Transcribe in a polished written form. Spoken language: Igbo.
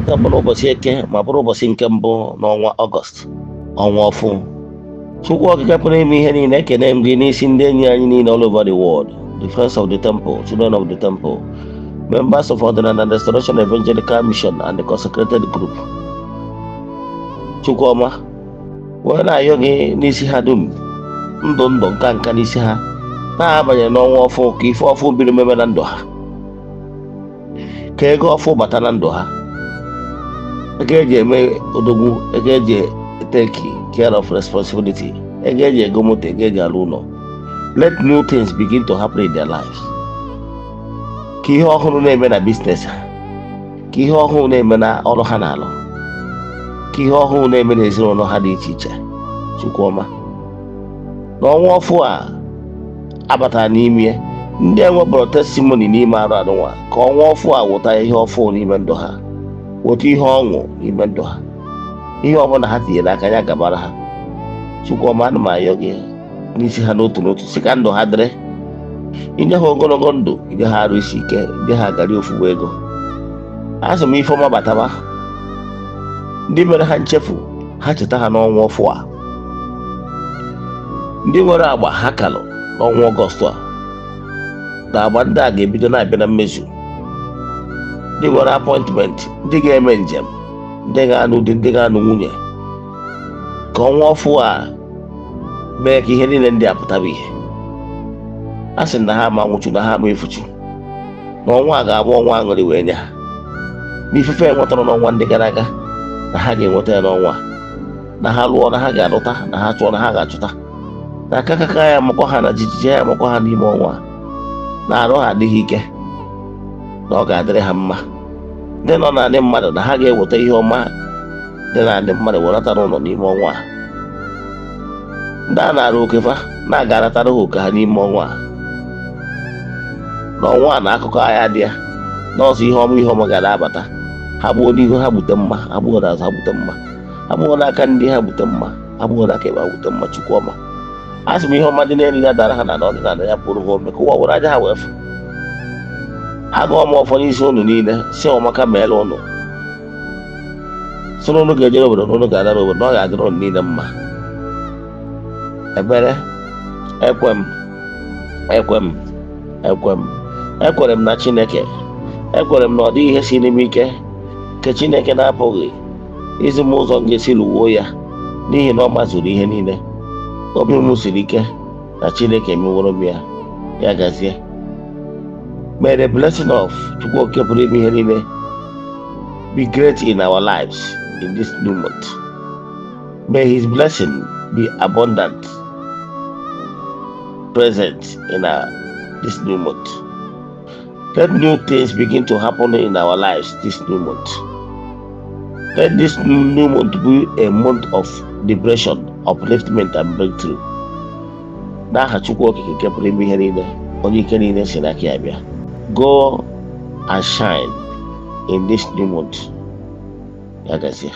Tata bụrụ ụbọchị Eke ma bụrụ ụbọchị nke mbụ n'ọnwa Ọgọst, ọnwa ọfụ. Chukwu Okike pụrụ ime ihe niile, ekene m gị n'isi ndị enyi anyị niile all over the world, the Friends of the Temple, Children of the Temple, members of Ọdịnala and Restoration Evangelical Mission and the Consecrated Group. Chukwuọma wee na-ayọ gị n'isi ha dum, ndụ ndụ nka nka n'isi ha na-abanye n'ọnwa ọfụ, ka ife ọfụ biri mebe na ndụ ha, ka ego ọfụ bata na ndụ ha, ego eji eme odogwu, ego eji take care of responsibility, ego eji ego moto, ego eji alụ ụlọ. Let new things begin to happen in their lives. Ka ihe ọhụrụ na-eme na business ha, ka ihe ọhụrụ na-eme na ọrụ ha na-alụ, ka ihe ọhụrụ na-eme n'ezinụlọ ha dị iche iche. Chukwuọma, n'ọnwa ọfụ a abatara n'ime, ndị enwebụrụ testimony n'ime arụ anụnwa, ka ọnwa ọfụ a wụta ihe ọfụ n'ime ndụ ha, wụta ihe ọṅụ n'ime ndụ ha. Ihe ọbụla ha tinyere aka ya gabara ha. Chukwuọma, ana m ayọ gị n'isi ha n'otu n'otu, si ka ndụ ha dịrị, inye ha ogologo ndụ, inye ha arụ isi ike, inye ha garị ofugbo ego. Azụ m ife ọma bataba. Ndị mere ha nchefu, ha cheta ha n'ọnwa ọfụ a. Ndị nwere agba ha kalụ n'ọnwa Ọgọst a, na agba ndị a ga-ebido na-abịa na mmezu. Ndị nwere appointment, ndị ga-eme njem, ndị ga-anụ di, ndị ga-anụ nwunye, ka ọnwa ọfụ a mee ka ihe niile ndị a pụtaba ihe. A sị na ha ama nwụchu, na ha ama efuchu, na ọnwa a ga-abụ ọnwa aṅụrị wee nye ha. N'ifefe enwetara n'ọnwa ndị gara aga, na ha ga-enweta ya n'ọnwa a. Na ha lụọ, na ha ga-alụta, na ha chụọ, na ha ga-achụta, na aka kaka ya amakwa ha, na jijiji ya amakwa ha n'ime ọnwa a, na arụ ha adịghị ike, na ọ ga-adịrị ha mma. Ndị nọ n'anị mmadụ, na ha ga-eweta ihe ọma dị n'anị mmadụ werata n'ụlọ n'ime ọnwa a. Ndị a na-arụ okefa na-aga aratara ha oke ha n'ime ọnwa a. N'ọnwa a, na akụkọ agha dị ya n'ọzọ, ihe ọma, ihe ọma ga na-abata ha. Gbuo n'ihu ha, gbute mma. Ha gbuo n'azụ, ha gbute mma. Ha gbuo n'aka ndị ha, gbute mma. Ha gbuo n'aka ebe ha, gbute mma. Chukwu ọma, a sị m ihe ọma dị n'elu ya dara ha na n'ọdịnala ya bụrụ ha ome ka ụwa were aja ha wee fụ. Agụọ m ọfọ n'isi ụnụ niile, si ọmaka meela ụnụ, sị na ụnụ ga-ejere obodo, na ụnụ ga-adara obodo, na ọ ga-adịrị ụnụ niile mma. Ekpere: ekwe m, ekwe m, ekwe m, ekwere m na Chineke. Ekwere m na ọ dịghị ihe siri m ike nke Chineke na-apụghị izi m ụzọ m ga-esi lụwuo ya, n'ihi na ọ mazuru ihe niile. Obi m siri ike na Chineke emeworo m ya. Ya gazie. May the blessing of Chukwu Okike pụrụ ime ihe niile be great in our lives in this new month. May his blessing be abundant present in this new month. Let new things begin to happen in our lives this new month. Let this new month be a month of liberation, upliftment, and breakthrough. N'aha Chukwu Okike nke pụrụ ime ihe niile, onye ike niile si n'aka ya bịa. Go and shine in this new month. Ya gazie.